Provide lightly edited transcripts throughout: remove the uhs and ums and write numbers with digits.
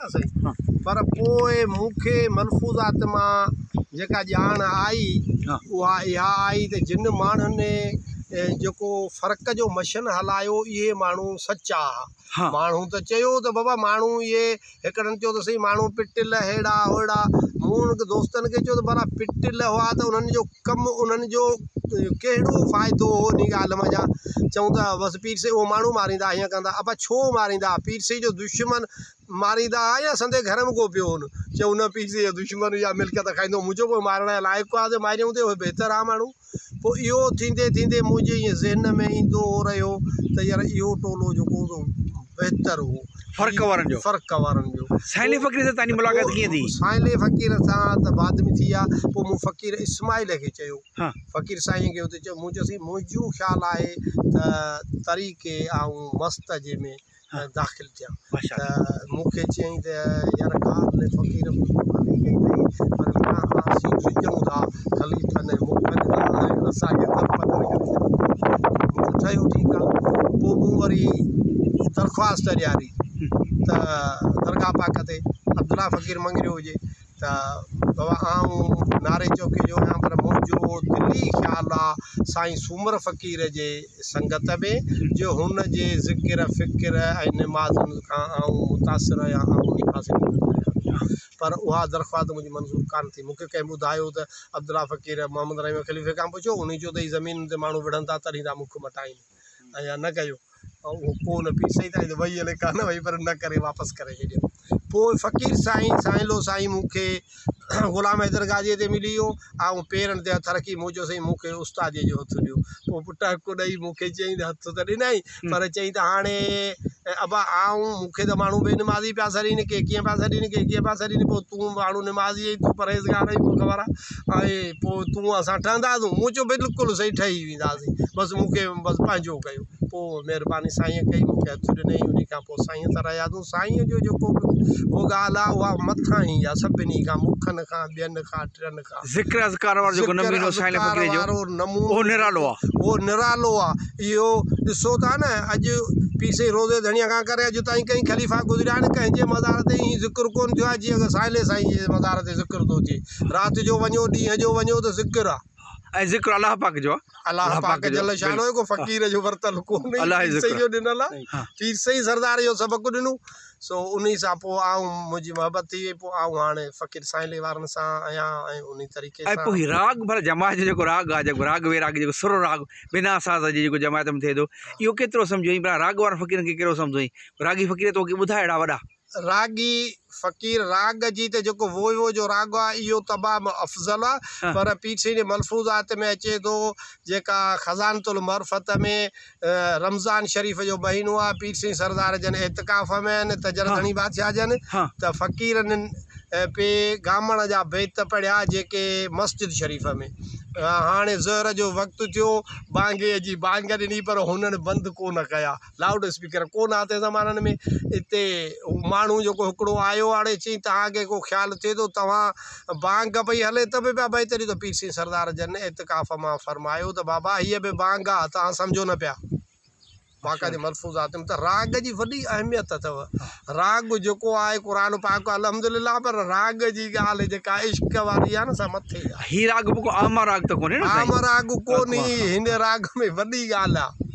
آ سائين پر پوء مون کي ملفوظات مان جيڪا ڄاڻ آئي اها اها آئي ته جن ماڻهن جيڪو فرق جو مشن هلايو اهي ماڻهو سچا ها. ماڻهو ته چيو ته بابا ماڻهو اهي هڪڙن چيو ته سائين ماڻهو پٽيل ههڙا ههڙا مون انهن کي دوستن کي چيو ته ڀلا پٽيل هئا ته انهن جو ڪم انهن جو ڪهڙو فائدو هو انهي ڳالهه منجهان چئون ته بس پير سائين اهو ماڻهو ماريندا هيئن ڪندا ابا ڇو ماريندا پير سائين جو دشمن ماريندا ها يا سندي گهر ۾ ڪو پيو هن چيو نه پير سائين جو دشمن يا ملڪيت کائيندو منهنجو پوء مارڻ جي لائق آ ته ماريون ته اهو بهتر آ ماڻهو پوء اهو ٿيندي ٿيندي منهنجي ائين ذهن ۾ ايندو رهيو ته يار اهو ٽولو جيڪو هو سو بهتر هو. فرق وارن جو. فرق وارن جو. سائلي فقير سان تنهنجي ملاقات ڪيئن ٿي؟ سائلي فقير سان ته بعد ۾ ٿي آ. پوء مون فقير اسماعيل کي چيو. فقير سائين کي اتي چيو مون چيو سائين منهنجو خيال آهي ته طريقي آئون مست جي ۾ داخل ٿيان ته مون کي چيائين ته يار ڳالهه فقير ڀلي ڪئي اٿئي پر اسين ڊڄون ٿا خليفن ۽ مکن کان ۽ اسان کي درپدر ڪري ڇڏيندا. مون چيو ٺهيو ٺيڪ آهي. پوء مون وري درخواست ڏياري ته درگاهه پاڪ تي عبدالله فقير مڱريو هجي ته بابا آئون ناري چوڪي جو آهيان پر منهنجو دلي خيال آ سائين سومر فقير جي سنگت ۾ جو هن جي ذڪر فڪر ۽ نمازن کان آئون متاثر آهيان آئون انهي پاسي وڃڻ چاهيان ٿو پر اها درخواست منهنجي منظور ڪانه ٿي مون کي ڪنهن ٻڌايو ته عبدالله فقير محمد رحيم خليفي کان پڇو انهي چيو ته هي زمينن تي ماڻهو وڙهن ٿا تڏهن ٿا مک مٽائين ۽ يا نه ڪيو اهو ڪو نه پير سائين تائين ته وئي الائي ڪانه وئي پر نه ڪري واپس ڪري ڇڏيم پوء فقير سائين سائينلو سائين مون کي غلام حيدر غازيء تي ملي ويو آئون پيرن تي هٿ رکي مون چيو سائين مون کي استاديء جو هٿ ڏيو پوء پٽاڪو ڏئي مون کي چيائين ته هٿ ته ڏنائين پر چيائين ته هاڻي ابا آئون مون کي ته ماڻهو بي نمازي پيا سڏين ڪي ڪيئن پيا سڏين ڪي ڪيئن پيا سڏين پوء تون ماڻهو نمازي آهين تون پرهيزگار آهين پوء خبر آهي ۽ پوء تون اسان ٺهنداسون مون چيو بلڪل صحيح ٺهي وينداسين بس مون کي بس پنهنجو ڪيو پوء مهرباني سائينء ڪئي مون کي هٿ ڏنائين انهي کان پوء سائينء سان رهياسون سائينء جو جيڪو به اهو ڳالهه آهي اها مٿاهين آهي سڀني کان مکن کان ٻين کان ٽين کان. ذڪر اذڪار وارو جيڪو ذڪر نمونو سائين اذڪار فقير جو وارو نمونو اهو نرالو آهي. اهو نرالو آهي اهو ڏسو ٿا نه اڄ پير سائين روضي ڌڻيء کان ڪري اڄ تائين ڪئين خليفا گذريا آهن ڪنهن جي مزار تي ائين ذڪر ڪونه ٿيو آهي جيئن سائلي سائين جي مزار تي ذڪر ٿو ٿئي رات جو وڃو ڏينهن جو وڃو ته ذڪر آهي. ۽ ذڪر الله پاڪ جو آهي. الله پاڪ جل شانه جو ڪو فقير جو ورتل ڪونهي پير سائين جو ڏنل آهي پير سائين سردار اهو سبق ڏنو سو انهي سان پوء آئون منهنجي محبت ٿي وئي پوء آئون هاڻي فقير سائلي وارن سان آهيان ۽ انهي طريقي سان. ۽ پوء هي راڳ ڀلا جماعت جو جيڪو راڳ آهي جيڪو راڳ ويراڳ جيڪو سر راڳ بنا ساز جي جيڪو جماعت ۾ ٿئي ٿو اهو ڪيترو سمجهيو ۽ ڀلا راڳ وارن فقيرن کي ڪهڙو سمجهو ۽ راڳي فقير توکي ٻڌا اهڙا وڏا. راڳي فقير راڳ جي ته جيڪو ووء ووء جو راڳ آ اهو تمام افضل آ پر پير سائين جي ملفوظات ۾ اچي ٿو جيڪا خزانة المعرفت ۾ رمضان شريف جو مهينو آ پير سائين سردار جن اعتڪاف ۾ آهن تجر ڌڻي بادشاهه جن ته فقيرن پي گامڻ جا بيت پڙهيا جيڪي مسجد شريف ۾ هاڻي ظهر جو وقت ٿيو بانگي جي بانگ ڏني پر هنن بند ڪو نه ڪيا. لائوڊ اسپيڪر ڪو نه ها تنهن زمانن ۾ اتي هو ماڻهو جيڪو هڪڙو آيو هاڻي چيائين توهان کي ڪو خيال ٿئي ٿو توهان بانگ پئي هلي ته به پيا بيت ڏيو ته پير سائين سردار جن اعتڪاف مان فرمايو ته بابا هيء به بانگ آ توهان سمجهو نه پيا باقاعدي ملفوظات ۾ ته راڳ جي وڏي اهميت اٿو راڳ جيڪو آهي قرآن پاڪ الحمدلله پر راڳ جي ڳالهه جيڪا عشق واري آهي نه سا مٿي آهي. هي راڳ به ڪو عام راڳ ته ڪونهي نه سائين. عام راڳ ڪونهي هن راڳ ۾ وڏي ڳالهه آ.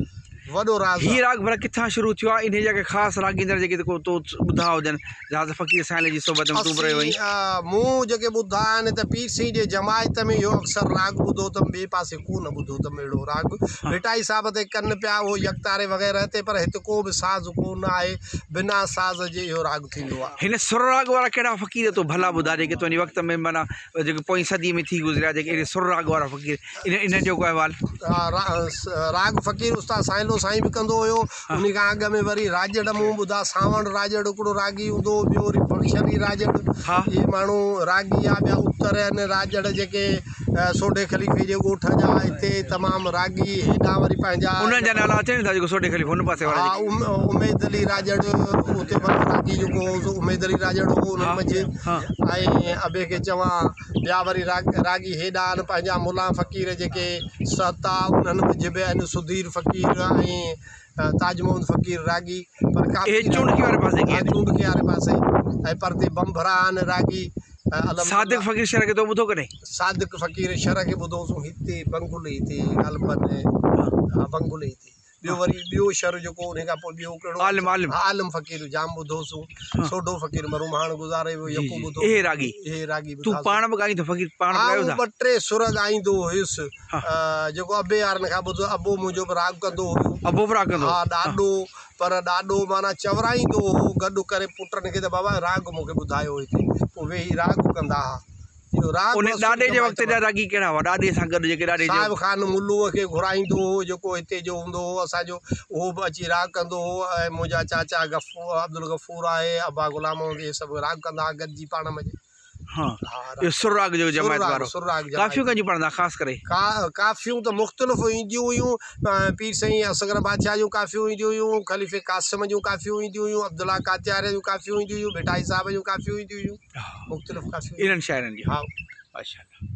وڏو راز هي راڳ ڀلا ڪٿان شروع ٿيو آهي؟ انهيء جا ڪي خاص راڳيندڙ جيڪي تو ٻڌا هجن، جهاز فقير سائلي جي صحبت ۾ تون به رهيو آهين. اسين مون جيڪي ٻڌا آهن ته پير سائين جي جماعت ۾ اهو اڪثر راڳ ٻڌو اٿم، ٻئي پاسي ڪو نه ٻڌو اٿم اهڙو راڳ. ڀٽائي صاحب تي ڪن پيا اهو يڪتاري وغيره تي پر هت ڪو به ساز ڪو نه آهي، بنا ساز جي اهو راڳ ٿيندو آهي. هن سر راڳ وارا ڪهڙا فقير تو ڀلا ٻڌا جيڪي تنهنجي وقت ۾ معنيٰ جيڪي پوئين صديء ۾ ٿي گذريا جيڪي اهڙي سر راڳ وارا فقير انهن جو ڪو احوال؟ راڳ فقير استاد سائينلو سائين به ڪندو هيو. انهي کان اڳ ۾ وري راڄڙ مون ٻڌا سانوڻ راڄڙ هڪڙو راڳي هوندو هو ٻيو وري بخش علي راڄڙ اهي ماڻهو راڳي ها ٻيا اتر آهن راڄڙ جيڪي سوڍي خليفي جي ڳوٺ جا هتي تمام راڳي هيڏانهن وري پنهنجا انهن جا نالا اچن ٿا جيڪو سوڍي خليفو هن پاسي وارا ها اميد علي راڄڙ اتي وڏو راڳي جيڪو هو سو اميد علي راڄڙ هو انهن منجهه ۽ ابي کي چوان ٻيا وري راڳي هيڏا آهن پنهنجا ملان فقير جيڪي سهتا انهن منجهه به آهن سڌير فقير ۽ تاج محمد فقير راڳي پر ڪافي اهي چونڊڪي واري پاسي ها چونڊڪي واري پاسي. ۽ پرتي بنڀرا آهن راڳي. صادق فقير شر کي تو ٻڌو ڪڏهن؟ صادق فقير شر کي ٻڌوسون هتي بنگلي تي غالباً ها بنگلي تي. ٻيو وري ٻيو شر جيڪو انهي کان پوء ٻيو ڪهڙو عالم عالم عالم فقير جام ٻڌوسون. سوڍو فقير مرحوم هاڻ گذاري ويو يڪو ٻڌو. اهي راڳي اهي راڳي تون پاڻ به ڳائيندو فقير پاڻ به ڳايو ٿا؟ ٻه ٽي سر ڳائيندو هيس جيڪو ابي وارن کان ٻڌو. ابو منهنجو به راڳ ڪندو هيو. ابو به راڳ ڪندو هو؟ ها ڏاڏو پر ڏاڏو معنيٰ چورائيندو هو گڏ ڪري پٽن کي ته بابا راڳ مون کي ٻڌايو هتي پوء ويهي راڳ ڪندا ها. اهو راڳ ان ڏاڏي جي وقت جا راڳي ڪهڙا هئا؟ ڏاڏي سان گڏ جيڪي ڏاڏي جي. صاحب خان ملوء کي گهرائيندو هو جيڪو هتي جو هوندو هو اسان جو اهو به اچي راڳ ڪندو هو ۽ منهنجا چاچا عبدالغفور آهي ابا غلام محمد اهي سڀ راڳ ڪندا هئا گڏجي پاڻ ۾. ها اهو سر راڳ جو جماعت وارو ڪافيون ڪنهن جون پڙهندا خاص ڪري؟ ڪافيون ته مختلف اينديون هيون پير سائين اصغر بادشاهه جون ڪافيون اينديون هيون خليفي قاسم جون ڪافيون اينديون هيون عبدالله ڪاتياري جون ڪافيون اينديون هيون ڀٽائي صاحب جون ڪافيون اينديون هيون مختلف ڪافيون انهن شاعرن جون. ها ماشاءالله.